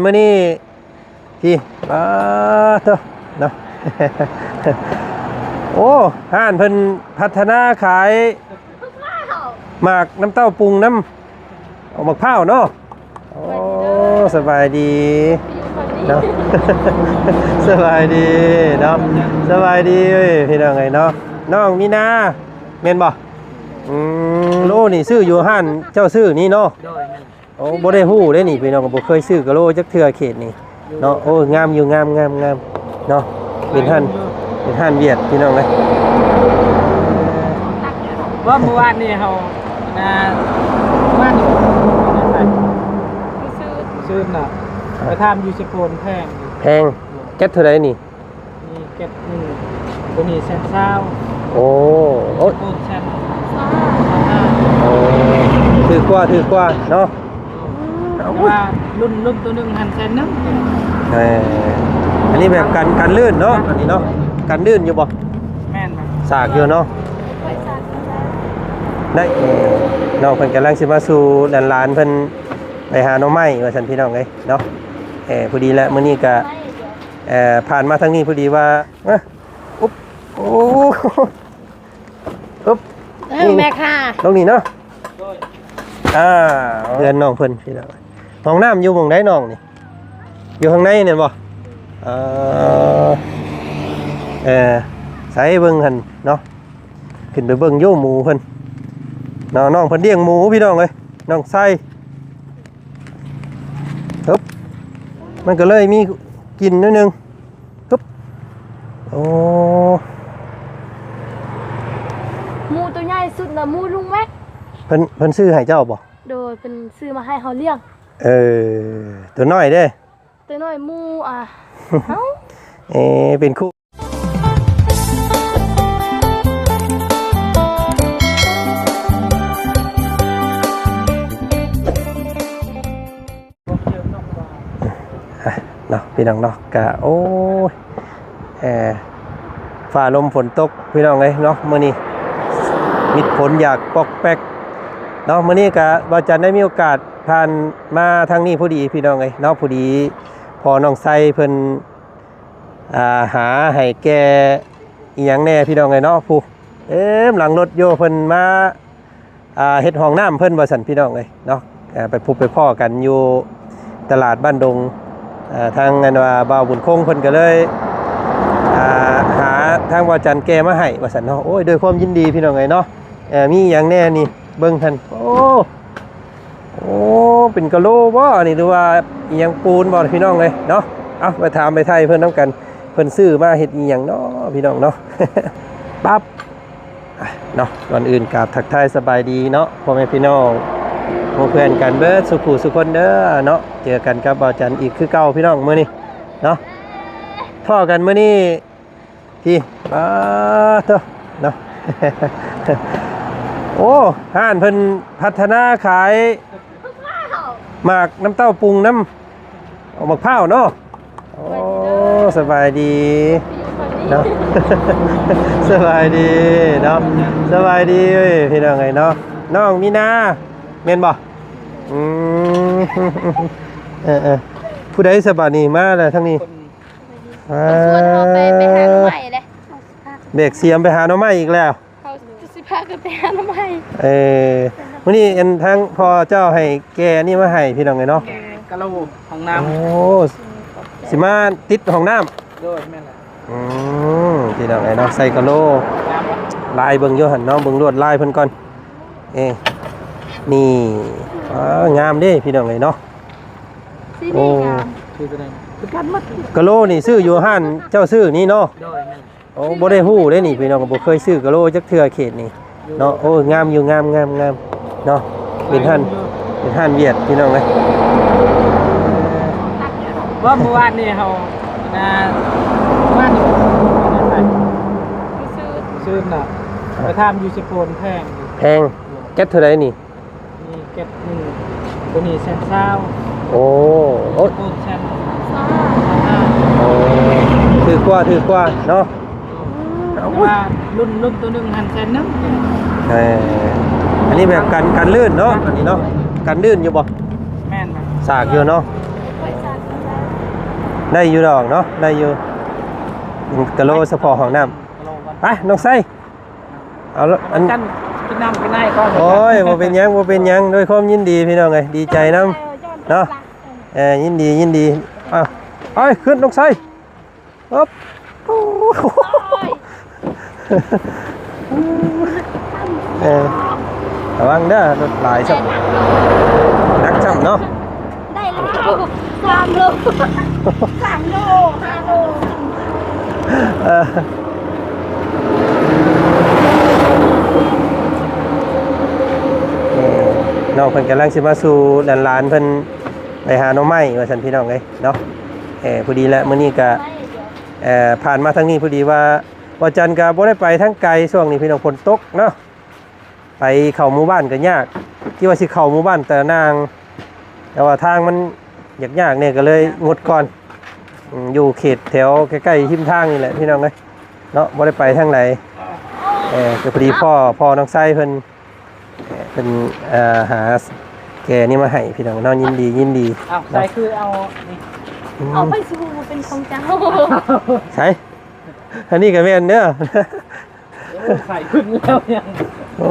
ມື້ນີ້ ພີ່ ປາດໂທ້ເນາະ ໂອ້ ຮ້ານເພິ່ນພັດທະນາຂາຍໝາກນ້ຳເຕົ້າປຸງນຳ ເອົາໝາກພ້າວເນາະ. ໂອ້ ສະບາຍດີເນາະ ສະບາຍດີເນາະ ສະບາຍດີເອີຍ ພີ່ນ້ອງເອີຍເນາະ. ນ້ອງມີນາແມ່ນບໍ່? ອືມ ໂລນີ້ຊື້ຢູ່ຮ້ານເຈົ້າຊື້ນີ້ເນາະ? ໂດຍ ແມ່ນ. ໂອ້ ບໍ່ໄດ້ຮູ້ເດ້ນີ້ ພີ່ນ້ອງ ບໍ່ເຄີຍຊື້ກະໂລຈັກເທື່ອເຂດນີ້ເນາະ. ໂອ້ ງາມຢູ່ ງາມ ງາມ ງາມເນາະ. ເປັນຮ້ານ ເປັນຮ້ານຫວຽດ ພີ່ນ້ອງເອີຍ. ວ່າມື້ວານນີ້ເຮົາ ອ່າ ວານນີ້ ຊື້ນນະ ໄປຖາມຢູ່ເຊໂປນ ແພງຢູ່ ແພງ. ແກັດເທົ່າໃດນີ້? ມີແກັດໜຶ່ງ ໂຕນີ້ແສນຊາວ. ໂອ້ ໂອ້ຍ ໂອ້ ແສນຊາວຫ້າ. ໂອ້ ຖືກກວ່າ ຖືກກວ່າເນາະ. ແຕ່ວ່າລຸ້ນ ລຸ້ນໂຕໜຶ່ງຫັ້ນແສນໜຶ່ງ. ເອີ ອັນນີ້ແບບກັນ ກັນລື່ນເນາະ ອັນນີ້ເນາະ. ກັນລື່ນຢູ່ບໍ່? ແມ່ນ ສາກຢູ່ເນາະ. ໄດ້ ນ້ອງເພິ່ນກຳລັງຊິມາສູ່ຫຼານໆເພິ່ນໄປຫາໜໍ່ໄມ້ວ່າຊັ້ນ ພີ່ນ້ອງເອີຍເນາະ. ເອີ ພໍດີແຫຼະ ມື້ນີ້ກະ ເອີ ຜ່ານມາທາງນີ້ພໍດີວ່າ ມາ ອຶບ ໂອ້ ອຶບ ເອີ ນີ້ ແມ່ຄ້າ ລົງນີ້ເນາະ. ອ່າ ເຮືອນນ້ອງເພິ່ນ ພີ່ນ້ອງ. ຫ້ອງນ້ຳຢູ່ໝ່ອງໃດນ້ອງນີ້? ຢູ່ຂ້າງໃນແມ່ນບໍ່? ເອີ ເອີ ໃສເບິ່ງຫັ້ນເນາະ. ຂຶ້ນໄປເບິ່ງຢູ່ໝູເພິ່ນເນາະ. ນ້ອງເພິ່ນລ້ຽງໝູ ພີ່ນ້ອງເອີຍ ນ້ອງໄຊ. ຮຶບ ມັນກໍເລີຍມີກິ່ນໜ້ອຍໜຶ່ງ. ຮຶບ ໂອ້ ໝູໂຕໃຫຍ່ສຸດນະ ໝູລຸງແມັກ. ເພິ່ນ ເພິ່ນຊື້ໃຫ້ເຈົ້າບໍ່? ໂດຍ ເພິ່ນຊື້ມາໃຫ້ເຮົາລ້ຽງ. ເອີ ໂຕນ້ອຍເດ້? ໂຕນ້ອຍໝູ ອ່າ ເອົ້າ ເອ ເປັນຄູ່. ອ່ະ ເນາະ ພີ່ນ້ອງເນາະ ກະ ໂອ້ຍ ເອີ ຟ້າລົມຝົນຕົກ ພີ່ນ້ອງເອີຍເນາະ. ມື້ນີ້ມິດຝົນຢາກປອກແປກເນາະ. ມື້ນີ້ກະ ບ່າວຈັນໄດ້ມີໂອກາດຜ່ານມາທາງນີ້ພໍດີ ພີ່ນ້ອງເອີຍເນາະ. ພໍດີພໍ່ນ້ອງໄຊເພິ່ນ ອ່າ ຫາໃຫ້ແກ່ອີ່ຫຍັງແດ່ ພີ່ນ້ອງເອີຍເນາະ. ຜູ້ເຕັມຫຼັງລົດຢູ່ ເພິ່ນມາ ອ່າ ເຮັດຫ້ອງນ້ຳເພິ່ນວ່າຊັ້ນ ພີ່ນ້ອງເອີຍເນາະ. ອ່າ ໄປພົບໄປພໍ້ກັນຢູ່ຕະຫຼາດບ້ານດົງ. ອ່າ ທາງອັນວ່າບ່າວບຸນຄົງເພິ່ນກໍເລີຍ ອ່າ ຫາທາງບ່າວຈັນແກ່ມາໃຫ້ວ່າຊັ້ນເນາະ. ໂອ້ຍ ດ້ວຍຄວາມຍິນດີ ພີ່ນ້ອງເອີຍເນາະ. ເອີ ມີຫຍັງແດ່ນີ້ ເບິ່ງຫັ້ນ ໂອ້ ໂອ້ ເປັນກະໂຫຼບໍ່ອັນນີ້ ຫຼືວ່າອີ່ຫຍັງປູນບໍ່ ພີ່ນ້ອງເອີຍເນາະ. ເອົາ ໄປຖາມໄປໄຖ່ເພິ່ນນຳກັນ ເພິ່ນຊື້ມາເຮັດອີ່ຫຍັງເນາະ ພີ່ນ້ອງເນາະ. ປັບ ອ່ະ ເນາະ ກ່ອນອື່ນກາບທັກທາຍສະບາຍດີເນາະ ພໍ່ແມ່ພີ່ນ້ອງ ໝູ່ເພື່ອນກັນເບິດສູ່ຜູ້ສູ່ຄົນເດີເນາະ. ເຈີກັນກັບບ່າວຈັນອີກຄືເກົ່າ ພີ່ນ້ອງ ມື້ນີ້ເນາະ. ພໍ້ກັນມື້ນີ້ ພີ່ ປາດໂທ້ເນາະ ໂອ້ ຮ້ານເພິ່ນພັດທະນາຂາຍໝາກນ້ຳເຕົ້າປຸງນຳ ເອົາໝາກພ້າວເນາະ. ໂອ້ ສະບາຍດີເນາະ ສະບາຍດີເນາະ ສະບາຍດີເອີຍ ພີ່ນ້ອງເອີຍເນາະ. ນ້ອງມີນາແມ່ນບໍ່? ອືມ ເອີໆ ຜູ້ໃດສະບາດນີ້ມາແລ້ວທາງນີ້? ເພິ່ນ ອ່າ ເພິ່ນຊວນເຮົາໄປ ໄປຫາໜໍ່ໄມ້ເດ້ ແບກສຽມໄປຫາໜໍ່ໄມ້ອີກແລ້ວ. ເຂົາຊິພາກັນໄປຫາໜໍ່ໄມ້. ເອີ ມື້ນີ້ອັນທາງພໍ່ເຈົ້າໃຫ້ແກ່ອັນນີ້ມາໃຫ້ ພີ່ນ້ອງເອີຍເນາະ. ແກ່ກະໂຫຼຫ້ອງນ້ຳ. ໂອ້ ຊິມາຕິດຫ້ອງນ້ຳ. ໂດຍ ແມ່ນແຫຼະ. ອືມ ພີ່ນ້ອງເອີຍເນາະ ໃສ່ກະໂຫຼ ງາມບໍ່? ລາຍເບິ່ງຢູ່ຫັ້ນເນາະ ເບິ່ງລວດລາຍເພິ່ນກ່ອນ. ເອ ນີ້ ອ່າ ງາມເດ້ ພີ່ນ້ອງເອີຍເນາະ. ສີນີ້ ໂອ້ ງາມ ຄືກັນໝົດ. ກະໂຫຼນີ້ຊື້ຢູ່ຮ້ານເຈົ້າຊື້ນີ້ເນາະ. ໂດຍ ແມ່ນ. ໂອ້ ບໍ່ໄດ້ຮູ້ເດ້ນີ້ ພີ່ນ້ອງ ບໍ່ເຄີຍຊື້ກະໂຫຼຈັກເທື່ອເຂດນີ້ເນາະ. ໂອ້ ງາມຢູ່ ງາມ ງາມ ງາມເນາະ. ເປັນຮ້ານ ເປັນຮ້ານຫວຽດ ພີ່ນ້ອງເອີຍ. ວ່າມື້ວານນີ້ເຮົາ ອ່າ ວານນີ້ ຊື້ນນະ ໄປຖາມຢູ່ເຊໂປນ ແພງ ແພງ. ແກັດເທົ່າໃດນີ້? ມີແກັດໜຶ່ງ ໂຕນີ້ແສນຊາວ. ໂອ້ ໂອ້ຍ ໂອ້ ແສນຊາວຫ້າ. ໂອ້ ຖືກກວ່າ ຖືກກວ່າເນາະ. ແຕ່ວ່າລຸ້ນ ລຸ້ນໂຕໜຶ່ງຫັ້ນແສນໜຶ່ງ. ເອີ ອັນນີ້ແບບກັນ ກັນລື່ນເນາະ ອັນນີ້ເນາະ. ກັນລື່ນຢູ່ບໍ່? ແມ່ນ. ສາກຢູ່ເນາະ. ໄປສາກ ໄດ້ຢູ່ດອກເນາະ ໄດ້ຢູ່ ມັນກະໂລສະເພາະຫ້ອງນ້ຳ. ໄປ ນ້ອງໄຊ ເອົາລະ ອັນ ກັນກິນນ້ຳກິນໃນກ່ອນ. ໂອ້ຍ ບໍ່ເປັນຫຍັງ ບໍ່ເປັນຫຍັງ ດ້ວຍຄວາມຍິນດີພີ່ນ້ອງເອີຍ ດີໃຈນຳເນາະ. ເອີ ຍິນດີ ຍິນດີ. ເອົາ ໄປ ຂຶ້ນ ນ້ອງໄຊ. ອຶບ ໂອ້ ເອີ ລະວັງເດີ ລົດຫຼາຍຊ້ຳ ໜັກຊ້ຳເນາະ. ໄດ້ແລ້ວ ສາມໂລ ສາມໂລ ຫ້າໂລ. ເອີ ນ້ອງເພິ່ນກຳລັງຊິມາສູ່ຫຼານໆເພິ່ນໄປຫາໜໍ່ໄມ້ວ່າຊັ້ນ ພີ່ນ້ອງເອີຍເນາະ. ເອີ ພໍດີແຫຼະ ມື້ນີ້ກະ ເອີ ຜ່ານມາທາງນີ້ພໍດີວ່າ ບ່າວຈັນກະບໍ່ໄດ້ໄປທາງໄກຊ່ວງນີ້ ພີ່ນ້ອງ ຝົນຕົກເນາະ. ໄປເຂົ້າໝູ່ບ້ານກໍຍາກ ຄິດວ່າຊິເຂົ້າໝູ່ບ້ານຕານາງ ແຕ່ວ່າທາງມັນຍາກໆແດ່ ກໍເລີຍງົດກ່ອນ. ອືມ ຢູ່ເຂດແຖວໃກ້ໆ ຮິມທາງນີ້ແຫຼະ ພີ່ນ້ອງເອີຍເນາະ ບໍ່ໄດ້ໄປທາງໃດ. ເອີ ກໍພໍດີພໍ່ ພໍ່ນ້ອງໄຊເພິ່ນ ເອີ ເພິ່ນ ເອີ ຫາແກນີ້ມາໃຫ້ ພີ່ນ້ອງເນາະ. ຍິນດີ ຍິນດີ. ອ້າວ ໃສ່ຄືເອົານີ້ ອືມ ເອົາໄປສູ່ເປັນຂອງເຈົ້າ ໃສ່ ອັນນີ້ກໍແມ່ນເດີ. ໂອ້ ໃສ່ຂຶ້ນແລ້ວຍັງ ໂອ້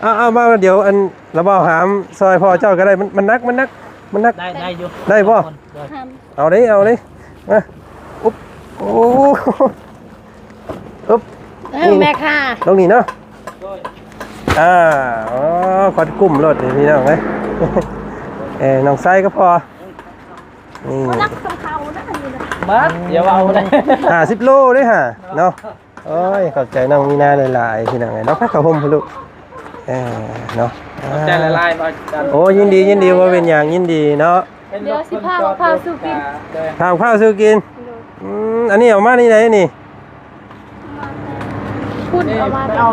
ເອົາ ເອົາມາ ດຽວອັນລະບ່າວຫາມຊ່ອຍພໍ່ເຈົ້າກໍໄດ້. ມັນ ມັນໜັກ ມັນໜັກ ມັນໜັກ. ໄດ້ ໄດ້ຢູ່ ໄດ້ບໍ່? ໄດ້ ເອົາເດ້ ເອົາເດ້ ມາ ອຸບ ໂອ້ ອຶບ ເອີ ນີ້ ແມ່ຄ້າ ລົງນີ້ເນາະ. ໂດຍ ອ່າ ອໍ ຄວັນກຸ້ມໂລດນີ້ ພີ່ນ້ອງເອີຍ. ເອີ ນ້ອງໄຊກໍພໍ ນີ້ ໜັກສຳເຂົານະ ອັນນີ້ນະ ມາ ຢ່າເວົ້າເດ້ ຫ້າສິບໂລເດ້ຫາເນາະ. ໂອ້ຍ ຂອບໃຈນ້ອງມີນາຫຼາຍໆ ພີ່ນ້ອງເອີຍເນາະ. ພາເຂົ້າຮົ່ມພຸ້ນລູກ ເອີ ເນາະ. ຂອບໃຈຫຼາຍໆ ບ່າວຈັນ. ໂອ້ ຍິນດີ ຍິນດີ ບໍ່ເປັນຫຍັງ ຍິນດີເນາະ. ດຽວຊິພາມາພາສູ່ກິນ ພາມາພາສູ່ກິນ. ໂດຍ ອືມ ອັນນີ້ເອົາມານີ້ໃດນີ້? ພຸ້ນ ເອົາມາ ເອົາ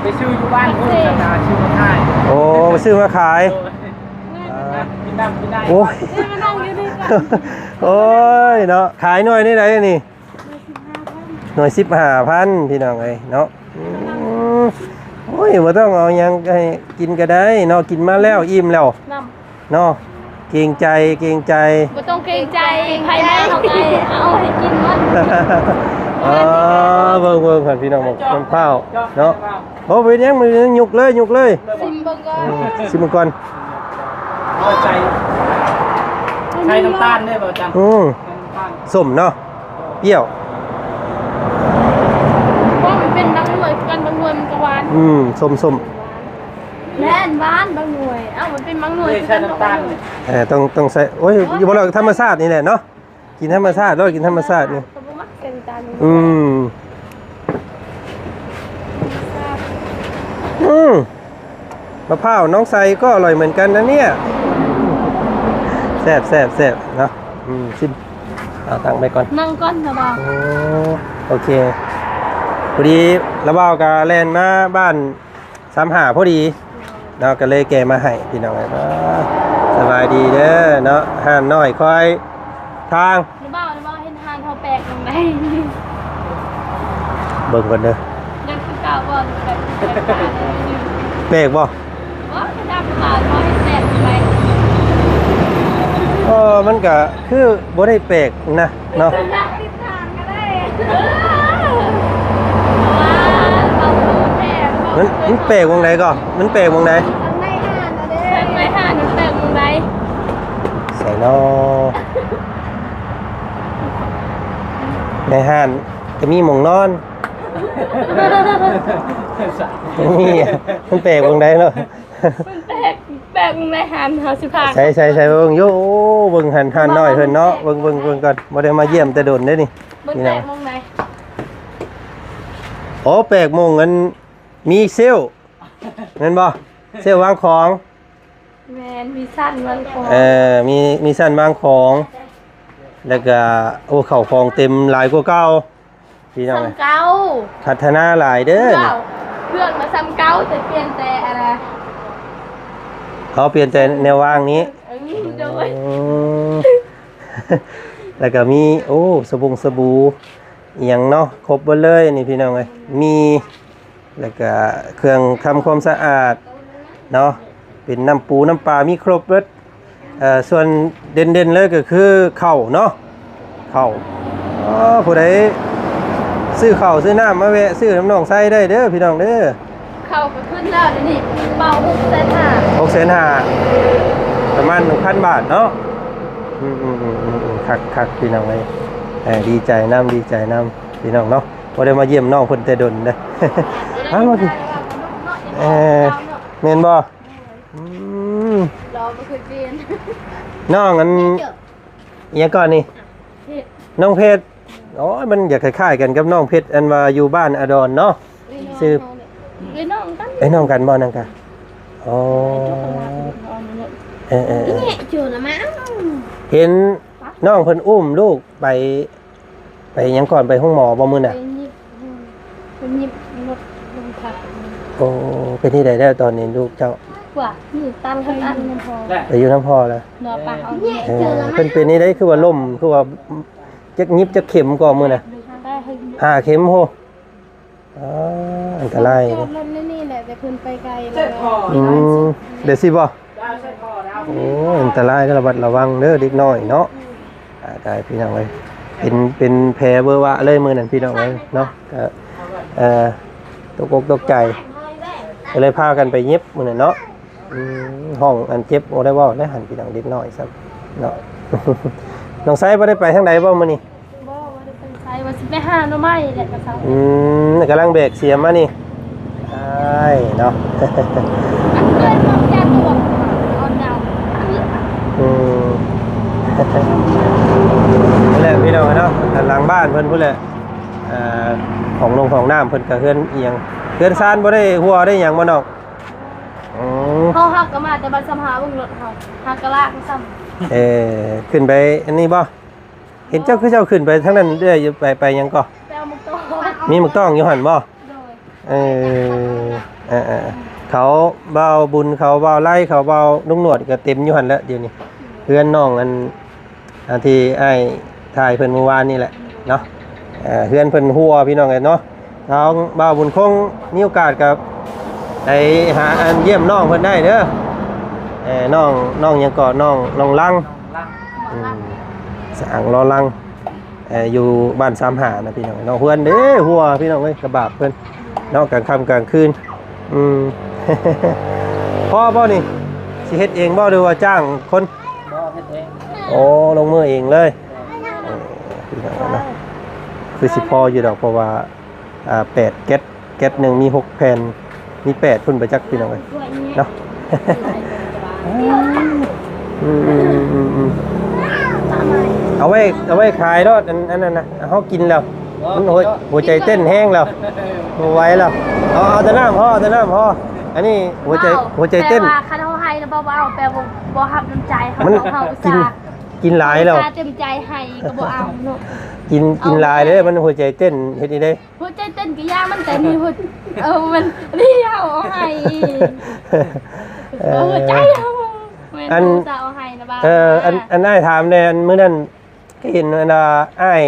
ໄປຊື້ຢູ່ບ້ານພຸ້ນ ຊື້ມາຂາຍ. ໂອ້ ໄປຊື້ມາຂາຍ. ໂດຍ ກິນນ້ຳກິນໃນ. ໂອ້ຍ ມານັ່ງຢູ່ນີ້ກ່ອນ. ໂອ້ຍເນາະ ຂາຍໜ່ວຍນີ້ໃດນີ້? ໜ່ວຍສິບຫ້າພັນ ພີ່ນ້ອງເອີຍເນາະ. ອືມ ໂອ້ຍ ບໍ່ຕ້ອງເອົາຫຍັງໃຫ້ກິນກໍໄດ້ເນາະ ກິນມາແລ້ວ ອີ່ມແລ້ວ ນ້ຳ ເນາະ. ເກງໃຈ ເກງໃຈ ບໍ່ຕ້ອງເກງໃຈ ໃຜມາເຮົາກໍເອົາໃຫ້ກິນໝົດ. ອໍ ເບິ່ງໆ ພີ່ນ້ອງ ໝາກ ໝາກພ້າວເນາະ. ໂອ້ ເປັນຫຍັງ ມັນຍັງ ຍົກເລີຍ ຍົກເລີຍ. ຊິມເບິ່ງກ່ອນ ອືມ ຊິມເບິ່ງກ່ອນ. ໃສ່ ໃສ່ນ້ຳຕານເດ້ ບ່າວຈັນ. ອືມ ໃສ່ນ້ຳຕານ. ສົ້ມເນາະ ປ່ຽວ. ເພາະມັນເປັນບາງໜ່ວຍຄືກັນ ບາງໜ່ວຍມັນກໍຫວານ. ອືມ ສົ້ມໆ ແມ່ນຫວານບາງໜ່ວຍ. ເອົ້າ ມັນເປັນບາງໜ່ວຍຄືກັນ ເອີ ຕ້ອງ ຕ້ອງໃສ່ ໂອ້ຍ ຢູ່ບໍ່ລະ ທຳມະຊາດນີ້ແຫຼະເນາະ. ກິນທຳມະຊາດໂລດ ກິນທຳມະຊາດນີ້. ອືມ ອືມ ມະພ້າວນ້ອງໄຊກໍອະຮ່ອຍເໝືອນກັນນະເນຍ. ແຊບ ແຊບ ແຊບເນາະ. ອືມ ຊິມ ເອົາຕັ້ງໄວ້ກ່ອນ ນັ່ງກ່ອນລະບ່າວ. ໂອ້ ໂອເຄ ພໍດີລະບ່າວກະແລ່ນມາບ້ານ ສາມຫ້າພໍດີເນາະ ກໍເລີຍແກະມາໃຫ້ພີ່ນ້ອງເອີຍ. ສະບາຍດີເດີເນາະ ຮ້ານນ້ອຍຄອຍທາງ. ລະບ່າວ ລະບ່າວ ເຫັນຮ້ານເຮົາແປກຈັ່ງໃດ? ເບິ່ງກ່ອນເດີ. ຍັງຄືເກົ່າບໍ່? ແປກບໍ່? ບໍ່ ຄືທາງລາວເຮົາເຮັດແປກຈັ່ງໃດ? ເອີ ມັນກະຄືບໍ່ໄດ້ແປກນະເນາະ. ມັນ ມັນແປກໝ່ອງໃດກໍ? ມັນແປກໝ່ອງໃດ? ທາງໃນຮ້ານນະເດ້. ທາງໃນຮ້ານມັນແປກໝ່ອງໃດ? ໃສເນາະ? ໃນຮ້ານກໍມີໝ່ອງນອນ. ນີ້ ມັນແປກໝ່ອງໃດເນາະ? ມັນແປກ ແປກໃນຮ້ານເຮົາຊິພາ ໃສ່ ໃສ່ ໃສ່ເບິ່ງຢູ່. ໂອ້ ເບິ່ງຫັ້ນ ຮ້ານນ້ອຍເພິ່ນເນາະ. ເບິ່ງ ເບິ່ງ ເບິ່ງກ່ອນ ບໍ່ໄດ້ມາຢ້ຽມແຕ່ດົນເດ້ນີ້. ມັນແປກໝ່ອງໃດ? ອໍ ແປກໝ່ອງອັນ ມີເຊວ ແມ່ນບໍ່? ເຊວວາງຂອງ. ແມ່ນ ມີຊັ້ນວາງຂອງ. ເອີ ມີ ມີຊັ້ນວາງຂອງ ແລ້ວກະ ໂອ້ ເຂົ້າຂອງເຕັມຫຼາຍກວ່າເກົ່າ. ພີ່ນ້ອງ ສ່ຳເກົ່າ ພັດທະນາຫຼາຍເດີ. ເຄື່ອງ ເຄື່ອງນະສ່ຳເກົ່າ ແຕ່ປ່ຽນແຕ່ອັນນະ ເຂົາປ່ຽນແຕ່ແນວວາງນີ້. ເອີ ໂດຍ ອືມ ແລ້ວກະມີ ໂອ້ ສະບົງສະບູ ອີ່ຫຍັງເນາະ ຄົບເບິດເລີຍນີ້ ພີ່ນ້ອງເອີຍ. ມີ ແລ້ວກະເຄື່ອງທຳຄວາມສະອາດເນາະ ເປັນນ້ຳປູນ້ຳປາ ມີຄົບເບິດ. ເອີ ສ່ວນເດັ່ນໆເລີຍກໍຄືເຂົ້າເນາະ. ເຂົ້າ ເອີ ຜູ້ໃດຊື້ເຂົ້າຊື້ນ້ຳມາແວະຊື້ນຳນ້ອງໄຊໄດ້ເດີພີ່ນ້ອງເດີ. ເຂົ້າກໍຂຶ້ນແລ້ວ ດຽວນີ້ເປົ່າຫົກແສນຫ້າ ຫົກແສນຫ້າ ປະມານໜຶ່ງພັນບາດເນາະ. ອືມໆໆໆ ຄັກໆ ພີ່ນ້ອງເອີຍ. ເອີ ດີໃຈນຳ ດີໃຈນຳພີ່ນ້ອງເນາະ ບໍ່ໄດ້ມາຢ້ຽມນ້ອງເພິ່ນແຕ່ດົນເດ້. ເອົາມາ ເອີ ແມ່ນບໍ່? ອືມ ນ້ອງອັນ ອີ່ຫຍັງກ່ອນນີ້? ເພັດ ນ້ອງເພັດ. ໂອ້ຍ ມັນຢາກຄ້າຍໆກັນກັບນ້ອງເພັດ ອັນວ່າຢູ່ບ້ານອາດອນເນາະ. ເອື້ອຍນ້ອງ ຊື່ ເອື້ອຍນ້ອງກັນ ເອື້ອຍນ້ອງກັນບໍ່ນັ້ນກະ? ອໍ ເອີໆໆ ເຫັນນ້ອງເພິ່ນອຸ້ມລູກໄປ ໄປຫຍັງກ່ອນ ໄປໂຮງໝໍບໍ່ມື້ນະ? ໄປຫຍິບ ໄປຫຍິບລົດລົງພັກ. ໂອ້ ເປັນຈັ່ງໃດແລ້ວຕອນນີ້ລູກເຈົ້າ? ວ່າ ນີ້ຕັນທັງອັນນຳພໍ່ ໄປຢູ່ນຳພໍ່ແລ້ວ. ເອີ ເພິ່ນເປັນຈັ່ງໃດ ຄືວ່າລົ້ມ ຄືວ່າຈັກຫຍິບຈັກເຂັມກໍມື້ນະ? ຫ້າເຂັມໂຫ. ອໍ ອັນຕະລາຍເດ້. ລົດນີ້ແຫຼະ ແຕ່ເພິ່ນໄປໄກແລ້ວ. ອືມ ແບບຊີ້ບໍ່? ໂອ້ ອັນຕະລາຍ ລະມັດລະວັງເດີເດັກນ້ອຍເນາະ. ອາ ຕາຍພີ່ນ້ອງເອີຍ ເປັນ ເປັນແຜເວີວະເລີຍມື້ນັ້ນພີ່ນ້ອງເອີຍເນາະ. ກະ ເອີ ຕົກອົກຕົກໃຈ ກໍເລີຍພາກັນໄປຫຍິບມື້ນັ້ນເນາະ. ອືມ ຫ້ອງອັນເຈັບ ໂອ້ ໄດ້ເວົ້າໄດ້ຫັ້ນພີ່ນ້ອງ ເດັກນ້ອຍຊ້ຳເນາະ. ນ້ອງໄຊບໍ່ໄດ້ໄປທາງໃດບໍ່ມື້ນີ້? ບໍ່ ບໍ່ໄດ້ໄປໃສ ວ່າຊິໄປຫາໜໍ່ໄມ້ແຫຼະ ກະເຊົາ. ອືມ ກຳລັງແບກສຽມມານີ້ ອ້າຍເນາະ. ອັນເພື່ອນຂອງຈານຕວກອອນດາວ. ອືມ ນີ້ແຫຼະພີ່ນ້ອງເນາະ ທາງຫຼັງບ້ານເພິ່ນພຸ້ນແຫຼະ. ເອີ ຂອງລົງຂອງນ້ຳເພິ່ນກະເຮືອນອີ່ຫຍັງ ເຮືອນຊານບໍ່ໄດ້ຮົ່ວໄດ້ຫຍັງບໍ່ນ້ອງ? ອືມ ເຮົາ ເຮົາກໍມາແຕ່ບ້ານສຳຫາເບິ່ງລົດເຮົາ ເຮົາກໍລາກຊ້ຳ. ເອີ ຂຶ້ນໄປອັນນີ້ບໍ່? ເຫັນເຈົ້າຄືເຈົ້າຂຶ້ນໄປທາງນັ້ນເລື້ອຍຢູ່ ໄປ ໄປຫຍັງກໍ? ໄປເອົາໝາກຕ້ອງ. ມີໝາກຕ້ອງຢູ່ຫັ້ນບໍ່? ໂດຍ. ເອີ ເອີໆໆ ເຂົາບ່າວບຸນ ເຂົາບ່າວໄລ ເຂົາບ່າວລຸງໜວດກໍເຕັມຢູ່ຫັ້ນແຫຼະດຽວນີ້. ເຮືອນນ້ອງອັນ ອັນທີ່ອ້າຍຖ່າຍເພິ່ນມື້ວານນີ້ແຫຼະເນາະ. ເອີ ເຮືອນເພິ່ນຮົ່ວພີ່ນ້ອງເອີຍເນາະ. ທາງບ່າວບຸນຄົງມີໂອກາດກໍໄປຫາອັນຢ້ຽມນ້ອງເພິ່ນໄດ້ເດີ. ເອີ ນ້ອງ ນ້ອງຫຍັງເກາະ ນ້ອງ ນ້ອງລັງ ອືມ ສາງລໍລັງ ເອີ ຢູ່ບ້ານສາມຫ້ານະພີ່ນ້ອງເນາະ. ເຮືອນເດ້ຮົ່ວພີ່ນ້ອງເອີຍ ກະບາບເພິ່ນເນາະ ກາງຄ່ຳກາງຄືນ. ອືມ ພໍບໍ່ນີ້ ຊິເຮັດເອງບໍ່ ຫຼືວ່າຈ້າງຄົນ? ບໍ່ ເຮັດເອງ. ໂອ້ ລົງມືເອງເລີຍ. ເອີ ພີ່ນ້ອງເນາະ ຄືຊິພໍຢູ່ດອກ ເພາະວ່າ ອ່າ ແປດແກັດ ແກັດໜຶ່ງມີຫົກແຜ່ນ ມີແປດພຸ້ນໄປຈັກ ພີ່ນ້ອງເອີຍເນາະ. ອືມໆໆໆ ເອົາໄວ້ ເອົາໄວ້ຂາຍໂລດ ອັນ ອັນນັ້ນນະ ເຮົາກິນແລ້ວ ມັນຫົວ ຫົວໃຈເຕັ້ນແຮງແລ້ວ ບໍ່ໄຫວແລ້ວ. ເອົາ ເອົາແຕ່ນ້ຳພໍ ເອົາແຕ່ນ້ຳພໍ. ອັນນີ້ຫົວໃຈ ເວົ້າ ຫົວໃຈເຕັ້ນ ແປວ່າຄັນເຮົາໃຫ້ນະ ບໍ່ເອົາ ແປວ່າບໍ່ ບໍ່ຮັບນ້ຳໃຈເຮົາ ມັນ ເຮົາອຸດສ່າ ກິນ ກິນຫຼາຍແລ້ວ ອຸດສ່າເຕັມໃຈໃຫ້ກໍບໍ່ເອົາເນາະ. ກິນ ກິນຫຼາຍເດ້ ມັນຫົວໃຈເຕັ້ນ ເຮັດຈັ່ງໃດ? ຫົວໃຈເຕັ້ນກໍຢ່າມັນ ແຕ່ນີ້ຫົວ ເອີ ມັນ ນີ້ເຮົາເອົາໃຫ້ ເອີ ຫົວໃຈເຮົາ ແມ່ນ ອັນ ເຮົາເອົາໃຫ້ນະ ບ່າວ. ເອີ ອັນ ອັນອ້າຍຖາມແດ່ ອັນມື້ນັ້ນກໍເຫັນອັນວ່າອ້າຍ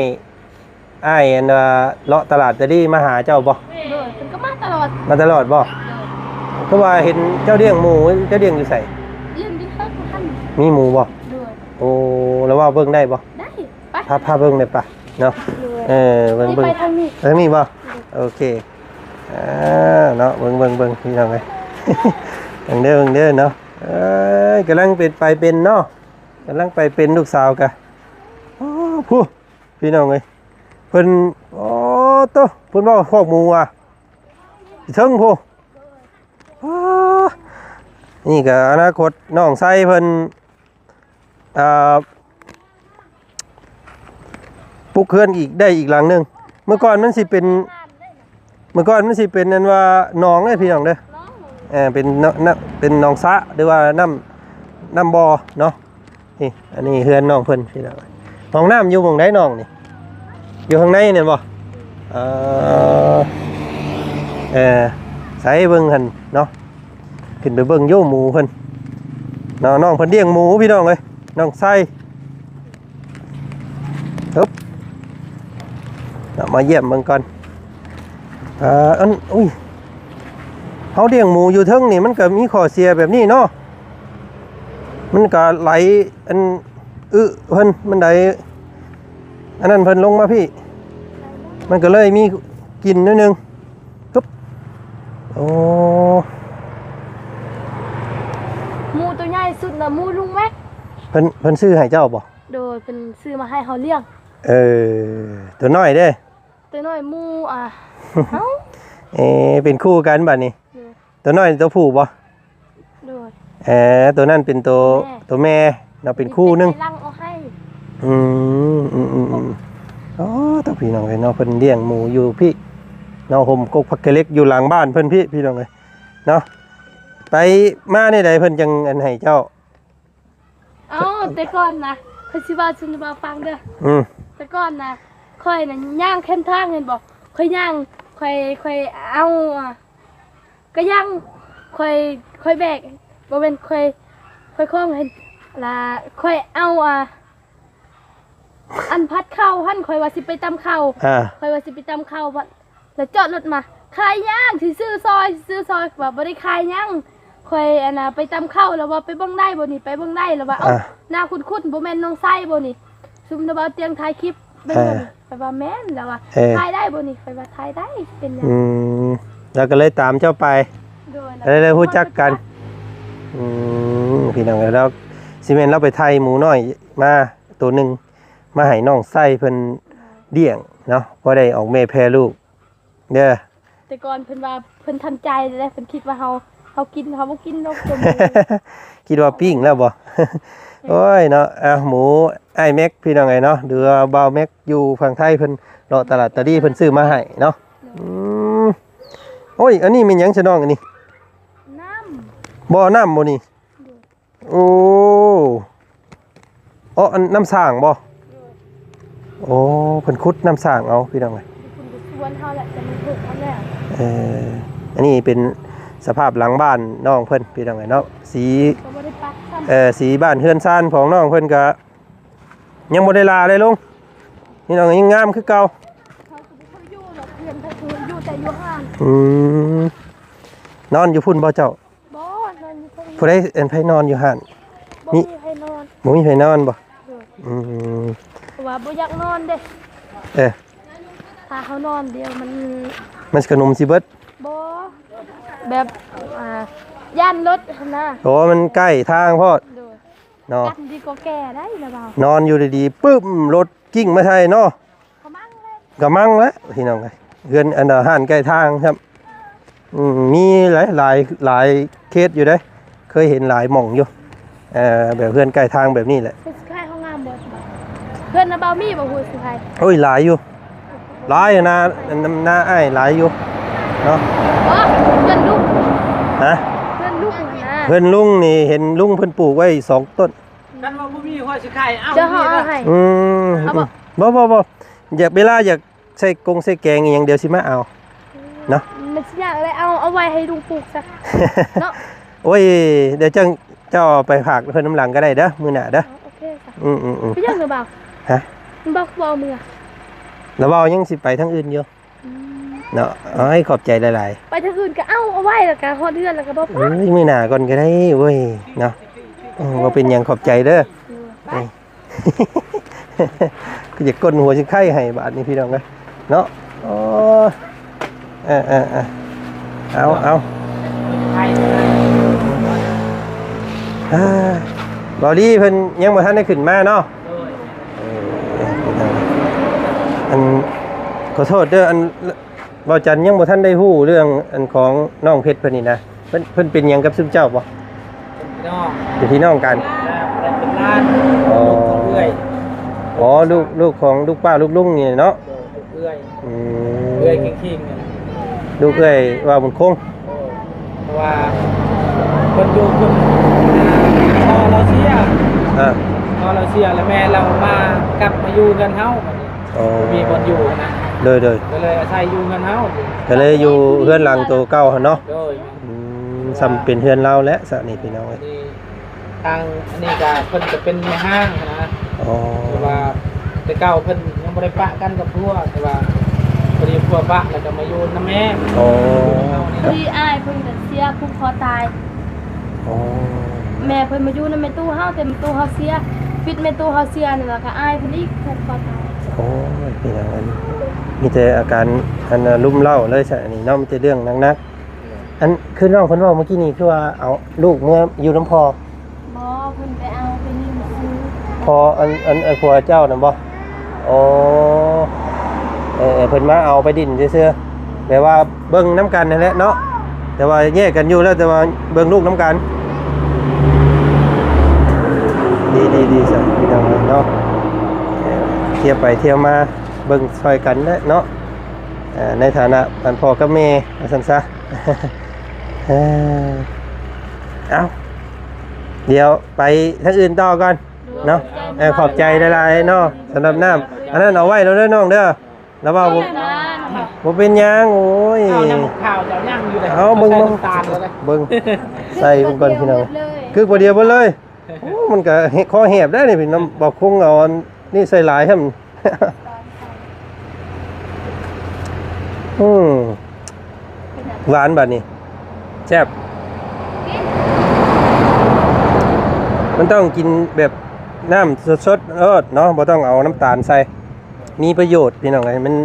ອ້າຍອັນວ່າເລາະຕະຫຼາດຕະລີມາຫາເຈົ້າບໍ່? ໂດຍ ເພິ່ນກໍມາຕະຫຼອດ. ມາຕະຫຼອດບໍ່? ໂດຍ. ຄືວ່າເຫັນເຈົ້າລ້ຽງໝູ ເຈົ້າລ້ຽງຢູ່ໃສ? ລ້ຽງຢູ່ເທິງຫັ້ນ. ມີໝູບໍ່? ໂດຍ. ໂອ້ ແລ້ວວ່າເບິ່ງໄດ້ບໍ່? ໄດ້. ໄປ ພາ ພາເບິ່ງໄດ້ປະເນາະ. ໂດຍ. ເອີ ເບິ່ງ ເບິ່ງ ໄປທາງນີ້ ທາງນີ້ບໍ່? ໂດຍ. ໂອເຄ ອ່າ ເນາະ ເບິ່ງ ເບິ່ງ ເບິ່ງ ພີ່ນ້ອງເອີຍ ເບິ່ງເດີ ເບິ່ງເດີເນາະ. ເອີຍ ກຳລັງເປັນ ໄປເປັນເນາະ ກຳລັງໄປເປັນ ລູກສາວກະ ໂອ້ ຜູ້ ພີ່ນ້ອງເອີຍ ເພິ່ນ ໂອ້ໂຕ ເພິ່ນເວົ້າຄອກໝູວ່າ ເທິງພຸ້ນ. ອ້າ ນີ້ກໍອະນາຄົດນ້ອງໄຊເພິ່ນ ອ່າ ປຸກເຮືອນອີກ ໄດ້ອີກຫຼັງໜຶ່ງ. ເມື່ອກ່ອນມັນຊິເປັນ ເມື່ອກ່ອນມັນຊິເປັນອັນວ່າໜອງເດ້ ພີ່ນ້ອງເດີ ເອີ ເປັນນະ ນະ ເປັນໜອງສະ ຫຼືວ່ານ້ຳ ນ້ຳບໍ່ເນາະ. ນີ້ ອັນນີ້ເຮືອນນ້ອງເພິ່ນ ພີ່ນ້ອງ. ຫ້ອງນ້ຳຢູ່ໝ່ອງໃດນ້ອງນີ້? ຢູ່ຂ້າງໃນແມ່ນບໍ່? ເອີ ເອີ ໃສເບິ່ງຫັ້ນເນາະ ຂຶ້ນໄປເບິ່ງຢູ່ໝູເພິ່ນເນາະ. ນ້ອງເພິ່ນລ້ຽງໝູ ພີ່ນ້ອງເອີຍ ນ້ອງໄຊ. ຮຶບ ເນາະ ມາຢ້ຽມເບິ່ງກ່ອນ. ເອີ ອັນ ອຸ້ຍ ເຮົາລ້ຽງໝູຢູ່ເທິງນີ້ ມັນກໍມີຂໍ້ເສຍແບບນີ້ເນາະ ມັນກໍໄຫຼ ອັນ ອຶເພິ່ນ ມັນໄຫຼ ອັນນັ້ນເພິ່ນລົງມາພີ້ ມັນກໍເລີຍມີກິ່ນໜ້ອຍໜຶ່ງ. ປຶບ ໂອ້ ໝູໂຕໃຫຍ່ສຸດນະ ໝູລຸງແມັກ. ເພິ່ນ ເພິ່ນຊື້ໃຫ້ເຈົ້າບໍ່? ໂດຍ ເພິ່ນຊື້ມາໃຫ້ເຮົາລ້ຽງ. ເອີ ໂຕນ້ອຍເດ້? ໂຕນ້ອຍໝູ ອ່າ ເຮົາ ເອ ເປັນຄູ່ກັນບັດນີ້. ໂດຍ ໂຕນ້ອຍໂຕຜູ້ບໍ່? ໂດຍ ເອີ ໂຕນັ້ນເປັນໂຕ ແມ່ ໂຕແມ່ເນາະ ເປັນຄູ່ໜຶ່ງ. ໄປຫຼັງເອົາໃຫ້ ອືມ ອືມ ອືມ ອືມ ອໍ ໂຕ ພີ່ນ້ອງເອີຍເນາະ ເພິ່ນລ້ຽງໝູຢູ່ພີ້ເນາະ ຮົ່ມກົກຜັກກະເຫຼັກຢູ່ຫຼັງບ້ານເພິ່ນພີ້ ພີ່ນ້ອງເອີຍເນາະ. ໄປມາແນວໃດເພິ່ນຈັ່ງອັນໃຫ້ເຈົ້າ? ເອົ້າ ແຕ່ກ່ອນນະ ຂ້ອຍຊິເວົ້າສູ່ນະບ່າວຟັງເດີ. ອືມ ແຕ່ກ່ອນນະ ຂ້ອຍນະຍ່າງແຄມທາງແມ່ນບໍ່? ຂ້ອຍຍ່າງ ຂ້ອຍ ຂ້ອຍເອົາ ອ່າ ກະຍັງ ຂ້ອຍ ຂ້ອຍແບກ ບໍ່ແມ່ນ ຂ້ອຍ ຂ້ອຍຄອງຫັ້ນລະ ຂ້ອຍເອົາ ອ່າ ອັນພັດເຂົ້າຫັ້ນ ຂ້ອຍວ່າຊິໄປຕຳເຂົ້າ ອ່າ ຂ້ອຍວ່າຊິໄປຕຳເຂົ້າ ລະຈອດລົດມາ ຂາຍຫຍັງ? ຊິຊື້ຊອຍ ຊິຊື້ຊອຍ ວ່າບໍ່ໄດ້ຂາຍຫຍັງ ຂ້ອຍ ອັນນ່າ ໄປຕຳເຂົ້າ ລະວ່າໄປເບິ່ງໄດ້ບໍ່ນີ້ ໄປເບິ່ງໄດ້ ລະວ່າ ເອົ້າ ອ່າ ໜ້າຄຸ້ນໆ ບໍ່ແມ່ນນ້ອງໄຊບໍ່ນີ້? ຊຸມນະບ່າວຕຽງຖ່າຍຄລິບເບິ່ງ ເອີ ຂ້ອຍວ່າແມ່ນ ລະວ່າ ເອີ ຖ່າຍໄດ້ບໍ່ນີ້? ຂ້ອຍວ່າຖ່າຍໄດ້ ຊິເປັນຫຍັງ? ອືມ ລະກໍເລີຍຕາມເຈົ້າໄປ ໂດຍ ລະ ລະໄດ້ຮູ້ຈັກກັນ. ອືມ ພີ່ນ້ອງເອີຍ ລະຊິແມ່ນລາວໄປໄຖ່ໝູນ້ອຍມາໂຕໜຶ່ງ ມາໃຫ້ນ້ອງໄຊເພິ່ນລ້ຽງເນາະ ພໍໄດ້ອອກແມ່ແຜ່ລູກເດີ. ແຕ່ກ່ອນເພິ່ນວ່າເພິ່ນທັນໃຈແລ້ວ ເພິ່ນຄິດວ່າເຮົາ ເຮົາກິນ ເຮົາບໍ່ກິນດອກຕົວໝູ ຄິດວ່າປີ້ງແລ້ວບໍ່? ໂອ້ຍເນາະ ອ່ະ ໝູອ້າຍແມັກ ພີ່ນ້ອງເອີຍເນາະ ຫຼືວ່າບ່າວແມັກຢູ່ຝັ່ງໄທ ເພິ່ນເລາະຕະຫຼາດຕະດີ ເພິ່ນຊື້ມາໃຫ້ເນາະ. ໂດຍ ອືມ ໂອ້ຍ ອັນນີ້ແມ່ນຫຍັງຊະນ້ອງ ອັນນີ້? ນ້ຳ ບໍ່ ນ້ຳບໍ່ນີ້? ໂດຍ ໂອ້ ເອາະ ອັນນ້ຳສ້າງບໍ່? ໂດຍ ໂອ້ ເພິ່ນຂຸດນ້ຳສ້າງເອົາ ພີ່ນ້ອງເອີຍ ຢູ່ພຸ້ນກໍສວນເຮົາແຫຼະ ແຕ່ມັນຖືກເຮົາແລ້ວ. ເອີ ອັນນີ້ເປັນສະພາບຫຼັງບ້ານນ້ອງເພິ່ນ ພີ່ນ້ອງເອີຍເນາະ ສີ ກໍບໍ່ໄດ້ປັກຊ້ຳ ເອີ ສີບ້ານເຮືອນຊານຂອງນ້ອງເພິ່ນກໍຍັງບໍ່ໄດ້ຫຼ້າເດ້ລຸງ ພີ່ນ້ອງ ຍັງງາມຄືເກົ່າ. ເຮົາກໍບໍ່ຄ່ອຍຢູ່ດອກ ເຮືອນເພິ່ນຢູ່ແຕ່ຢູ່ຮ້ານ. ອືມ ນອນຢູ່ພຸ້ນບໍ່ເຈົ້າ? ບໍ່ ນອນຢູ່ເທິງ. ຜູ້ໃດ ອັນ ໃຜນອນຢູ່ຫັ້ນ? ບໍ່ມີໃຜນອນ. ບໍ່ມີໃຜນອນບໍ່? ໂດຍ ອືມ ເພາະວ່າບໍ່ຢາກນອນເດ້. ເອີ ຖ້າເຮົານອນດຽວມັນ ມັນຂະໜົມຊິເບິດ. ບໍ່ ແບບ ອ່າ ຢ້ານລົດຫັ້ນນະ. ໂອ້ ມັນໃກ້ທາງໂພດ. ໂດຍ ເນາະ ກັນດີກວ່າແກ່ໄດ໋ລະເວົ້າ. ນອນຢູ່ດີໆ ປຶ້ມ ລົດກິ້ງມາໃສ່ເນາະ. ກະມັງແຫຼະ ກະມັງແຫຼະ ພີ່ນ້ອງເອີຍ ເຮືອນອັນ ຮ້ານໃກ້ທາງຊ້ຳ. ອືມ ມີຫຼາຍ ຫຼາຍ ຫຼາຍເຂດຢູ່ເດ້ ເຄີຍເຫັນຫຼາຍໝ່ອງຢູ່ ເອີ ແບບເຮືອນໃກ້ທາງແບບນີ້ແຫຼະ. ເຮືອນນະບ່າວມີບໍ່? ໂອ້ຍ ຫຼາຍຢູ່ ຫຼາຍນະ ນຳນາອ້າຍຫຼາຍຢູ່ເນາະ. ບໍ່ ເຮືອນລຸງ ຮະ? ເຮືອນລຸງນະ ເຮືອນລຸງນີ້ເຫັນລຸງເພິ່ນປູກໄວ້ສອງຕົ້ນ. ຄັນວ່າບໍ່ມີ ຂ້ອຍຊິຂາຍເອົາ. ເຈົ້າເຮົາເອົາໃຫ້. ອືມ ເອົາບໍ່? ບໍ່ ບໍ່ ບໍ່ ຢາກ ເວລາຢາກໃສ່ກົງໃສ່ແກງອີ່ຫຍັງ ດຽວຊິມາເອົາເນາະ. ມັນຊິຍາກແລ້ວ ເອົາ ເອົາໄວ້ໃຫ້ລຸງປູກຊະເນາະ. ໂອ້ຍ ດຽວຈັ່ງເຈົ້າເອົາໄປຝາກເພິ່ນນຳຫຼັງກໍໄດ້ເດີ ມື້ໜ້າເດີ. ໂອເຄຊະ. ອືມໆໆ ເປັນຫຍັງລະບ່າວ? ຮະ? ມັນບໍ່ເວົ້າເມືອ ລະເວົ້າຍັງຊິໄປທາງອື່ນຢູ່. ອືມ ເນາະ ເອົາ ຂອບໃຈຫຼາຍໆ. ໄປທາງອື່ນກໍເອົາ ເອົາໄວ້ ແລ້ວກໍຮອດເຮືອນແລ້ວກໍບໍ່ປະ. ໂອ້ຍ ມື້ໜ້າກ່ອນກໍໄດ້ເວີຍເນາະ. ເອີ ບໍ່ເປັນຫຍັງ ຂອບໃຈເດີ. ເອີ ໄປ ຄືຈະກົ້ນຫົວຊິໄຂ້ໃຫ້ບາດນີ້ ພີ່ນ້ອງເອີຍເນາະ. ໂອ້ ເອີໆໆ ເອົາ ເອົາ ເອົາ ບ່າວລີເພິ່ນຍັງບໍ່ທັນໄດ້ຂຶ້ນມາເນາະ. ເອີ ອັນ ຂໍໂທດເດີ ອັນ ບ່າວຈັນຍັງບໍ່ທັນໄດ້ຮູ້ເລື່ອງອັນຂອງນ້ອງເພັດເພິ່ນນີ້ນະ. ເພິ່ນ ເພິ່ນເປັນຫຍັງກັບຊຸມເຈົ້າບໍ່? ເປັນພີ່ນ້ອງ ເປັນພີ່ນ້ອງກັນ. ເປັນຫຼານ ອໍ ລູກຂອງເອື້ອຍ. ອໍ ລູກ ລູກຂອງລູກປ້າລູກລຸງນີ້ເນາະ. ໂດຍ ລູກເອື້ອຍ. ອືມ ເອື້ອຍຄິງໆ ນີ້ ລູກເອື້ອຍວ່າບຸນຄົງ. ໂດຍ ເພາະວ່າເພິ່ນຢູ່ພຸ້ນ ພໍ່ລາວເສຍ. ອ່າ ພໍ່ລາວເສຍ ແລ້ວແມ່ລາວມາ ກັບມາຢູ່ເຮືອນເຮົາບັດນີ້. ອໍ ບໍ່ມີບ່ອນຢູ່ນະ. ໂດຍໆ ກໍເລີຍອາໄສຢູ່ເຮືອນເຮົາ ກໍເລີຍຢູ່ເຮືອນຫຼັງໂຕເກົ່າຫັ້ນເນາະ. ໂດຍ ອືມ ສ່ຳເປັນເຮືອນລາວແຫຼະຊະນີ້ ພີ່ນ້ອງເອີຍ. ທາງອັນນີ້ກໍເພິ່ນກໍເປັນແມ່ຮ້າງນະ. ອໍ ແຕ່ວ່າແຕ່ເກົ່າເພິ່ນຍັງບໍ່ໄດ້ປະກັນກັບຜົວ ແຕ່ວ່າພໍດີຜົວປະ ແລ້ວກໍມາຢູ່ນຳແມ່. ອໍ ພໍດີອ້າຍເພິ່ນກໍເສຍ ຜູກຄໍຕາຍ. ອໍ ແມ່ເພິ່ນມາຢູ່ນຳແມ່ຕູ້ເຮົາ ແຕ່ແມ່ຕູ້ເຮົາເສຍ. ປິດແມ່ຕູ້ເຮົາເສຍນີ້ ແລ້ວກໍອາຍເພິ່ນອີກ ຜູກຄໍຕາຍ. ໂອ້ຍ ພີ່ນ້ອງເອີຍ ມີແຕ່ອາການອັນນະ ລຸມເລົ້າເລີຍຊະ ອັນນີ້ເນາະ ມີແຕ່ເລື່ອງໜັກໆ. ອັນຄືນ້ອງເພິ່ນເວົ້າເມື່ອກີ້ນີ້ ຄືວ່າເອົາລູກເມືອຢູ່ນຳພໍ່? ບໍ່ ເພິ່ນໄປເອົາໄປຍິງຊື້. ພໍ່ ອັນ ອັນ ອັນຜົວເຈົ້ານັ້ນບໍ່? ອໍ ເອີ ເອີ ເພິ່ນມາເອົາໄປດິນຊື່ໆ ແບບວ່າເບິ່ງນຳກັນຫັ້ນແຫຼະເນາະ ແຕ່ວ່າແຍກກັນຢູ່ແລ້ວ ແຕ່ວ່າເບິ່ງລູກນຳກັນ. ດີ ດີ ດີຊະ ພີ່ນ້ອງເນາະ ເອີ ທ່ຽວໄປທ່ຽວມາ ເບິ່ງຊ່ອຍກັນແຫຼະເນາະ ເອີ ໃນຖານະອັນພໍ່ກັບແມ່ວ່າຊັ້ນຊະ. ເອີ ເອົ້າ ດຽວໄປທາງອື່ນຕໍ່ກ່ອນເນາະ. ເອີ ຂອບໃຈຫຼາຍໆເນາະ ສຳລັບນ້ຳ ອັນນັ້ນເອົາໄວ້ແລ້ວເດີນ້ອງເດີ. ລະວ່າບໍ່ ບໍ່ເປັນຫຍັງ ໂອ້ຍ ເອົານ້ຳໝາກພ້າວເຈົ້າຍັງຢູ່ເດ້ ເອົາເບິ່ງ ໃສ່ ເບິ່ງ ນ້ຳຕານເລີຍ ເບິ່ງ ໃສ່ເບິ່ງກ່ອນພີ່ນ້ອງ ຄືບໍ່ດຽວເບິດເລີຍ. ໂອ້ ມັນກະຄໍແຫບໄດ໋ນີ້ ພີ່ນ້ອງ ບໍ່ຄົງເອົາອັນນີ້ໃສ່ຫຼາຍແຮມ. ອືມ ຫວານບາດນີ້ ແຊບ ມັນຕ້ອງກິນແບບນ້ຳສົດໆໂລດເນາະ ບໍ່ຕ້ອງເອົານ້ຳຕານໃສ່ ມີປະໂຫຍດພີ່ນ້ອງເອີຍ ມັນ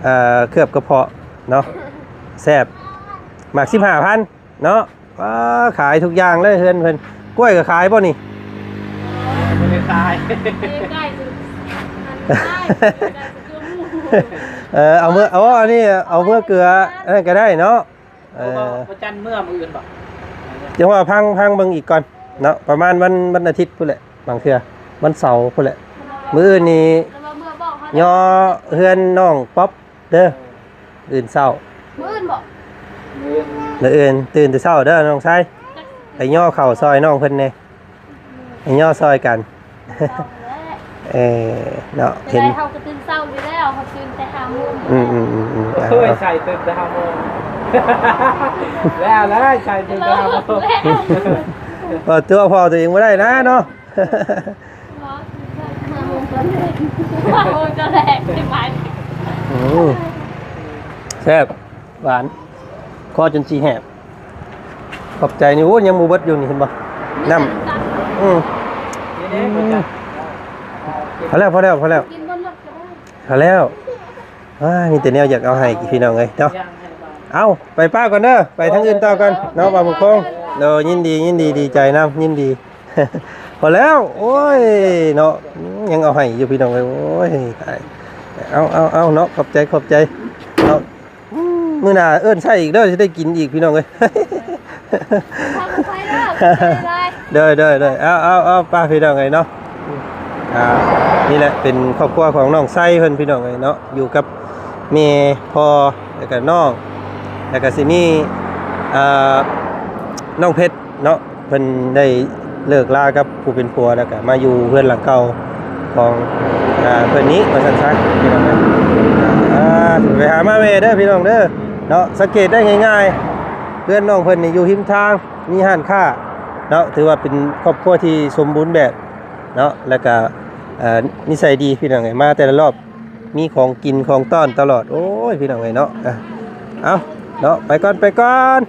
ເອີ ເຄືອບກະເພາະເນາະ ແຊບ ໝາກສິບຫ້າພັນເນາະ. ວ້າ ຂາຍທຸກຢ່າງເລີຍເຮືອນເພິ່ນ. ກ້ວຍກໍຂາຍບໍ່ນີ້? ບໍ່ໄດ້ຂາຍ ເອີ ເອົາເມືອ ອໍ ອັນນີ້ເອົາເມືອເກືອ ອັນນັ້ນກໍໄດ້ເນາະ. ເອີ ບໍ່ ບໍ່ຈັນເມືອມື້ອື່ນບໍ່? ຈັ່ງວ່າພັງ ພັງເບິ່ງອີກກ່ອນເນາະ ປະມານວັນ ວັນອາທິດພຸ້ນແຫຼະ ບາງເທື່ອວັນເສົາພຸ້ນແຫຼະ. ມື້ອື່ນນີ້ຍໍເຮືອນນ້ອງປັອບເດີ ເອີ ອື່ນເຊົ້າ. ມື້ອື່ນບໍ່? ມື້ອື່ນຕື່ນແຕ່ເຊົ້າເດີນ້ອງຊາຍ ໄປຍໍເຂົ້າຊ່ອຍນ້ອງເພິ່ນແດ່ ໄປຍໍຊ່ອຍກັນ. ເອີ ເນາະ ເຫັນ ເຮົາກໍຕື່ນເຊົ້າຢູ່ແລ້ວ ເຮົາຕື່ນແຕ່ຫ້າໂມງ. ອືມໆໆໆ ເອີ ໃສ່ຕື່ນແຕ່ຫ້າໂມງ ແລ້ວແຫຼະ ໃສ່ຕື່ນແຕ່ຫ້າໂມງ. ເອີ ຕົວະພໍ່ຕົວເອງບໍ່ໄດ້ນະເນາະ. ຫ້າໂມງຕອນແລກ ຫ້າໂມງຕອນແລກ ອືມ ແຊບ ຫວານ ຄໍຈົນຊິແຫບ. ຂອບໃຈນີ້ ໂອ້ ຍັງບໍ່ເບິດຢູ່ນີ້ ເຫັນບໍ່ ນ້ຳ ອືມ ພໍແລ້ວ ພໍແລ້ວ ພໍແລ້ວ ກິນບໍ່ໝົດກໍໄດ້ ພໍແລ້ວ. ອ້າຍ ມີແຕ່ແນວຢາກເອົາໃຫ້ພີ່ນ້ອງເອີຍເນາະ. ເອົາ ໄປປ້າກ່ອນເດີ ໄປທາງອື່ນຕໍ່ກ່ອນເນາະ ບ່າວບຸນຄົງ. ໂດຍ ຍິນດີ ຍິນດີ ດີໃຈນຳ ຍິນດີ. ພໍແລ້ວ ໂອ້ຍ ເນາະ ຍັງເອົາໃຫ້ຢູ່ພີ່ນ້ອງເອີຍ ໂອ້ຍ ຕາຍ. ເອົາ ເອົາ ເອົາເນາະ ຂອບໃຈ ຂອບໃຈເນາະ. ອືມ ມື້ໜ້າເອີ້ນໃຊ້ອີກເດີ ຊິໄດ້ກິນອີກພີ່ນ້ອງເອີຍ. ໂດຍ ໂດຍ ໂດຍ ເອົາ ເອົາ ເອົາ ໄປພີ່ນ້ອງເອີຍເນາະ. ອ່າ ນີ້ແຫຼະເປັນຄອບຄົວຂອງນ້ອງໄຊເພິ່ນພີ່ນ້ອງເອີຍເນາະ ຢູ່ກັບແມ່ ພໍ່ ແລ້ວກະນ້ອງ ແລ້ວກະຊິມີ ອ່າ ນ້ອງເພັດເນາະ ເພິ່ນໄດ້ເລີກລາກັບຜູ້ເປັນຜົວ ແລ້ວກະມາຢູ່ເຮືອນຫຼັງເກົ່າຂອງ ອ່າ ເພິ່ນນີ້ວ່າຊັ້ນຊະ ພີ່ນ້ອງເອີຍ. ອ່າ ໄປຫາມາແວ່ເດີພີ່ນ້ອງເດີເນາະ. ສັງເກດໄດ້ງ່າຍໆ ເຮືອນນ້ອງເພິ່ນນີ້ຢູ່ຮິມທາງ ມີຮ້ານຄ້າເນາະ ຖືວ່າເປັນຄອບຄົວທີ່ສົມບູນແບບເນາະ ແລ້ວກະ ເອີ ນິໄສດີພີ່ນ້ອງເອີຍ ມາແຕ່ລະລອບມີຂອງກິນຂອງຕ້ອນຕະຫຼອດ. ໂອ້ຍ ພີ່ນ້ອງເອີຍເນາະ ເອົາເນາະ ໄປກ່ອນ ໄປກ່ອນ.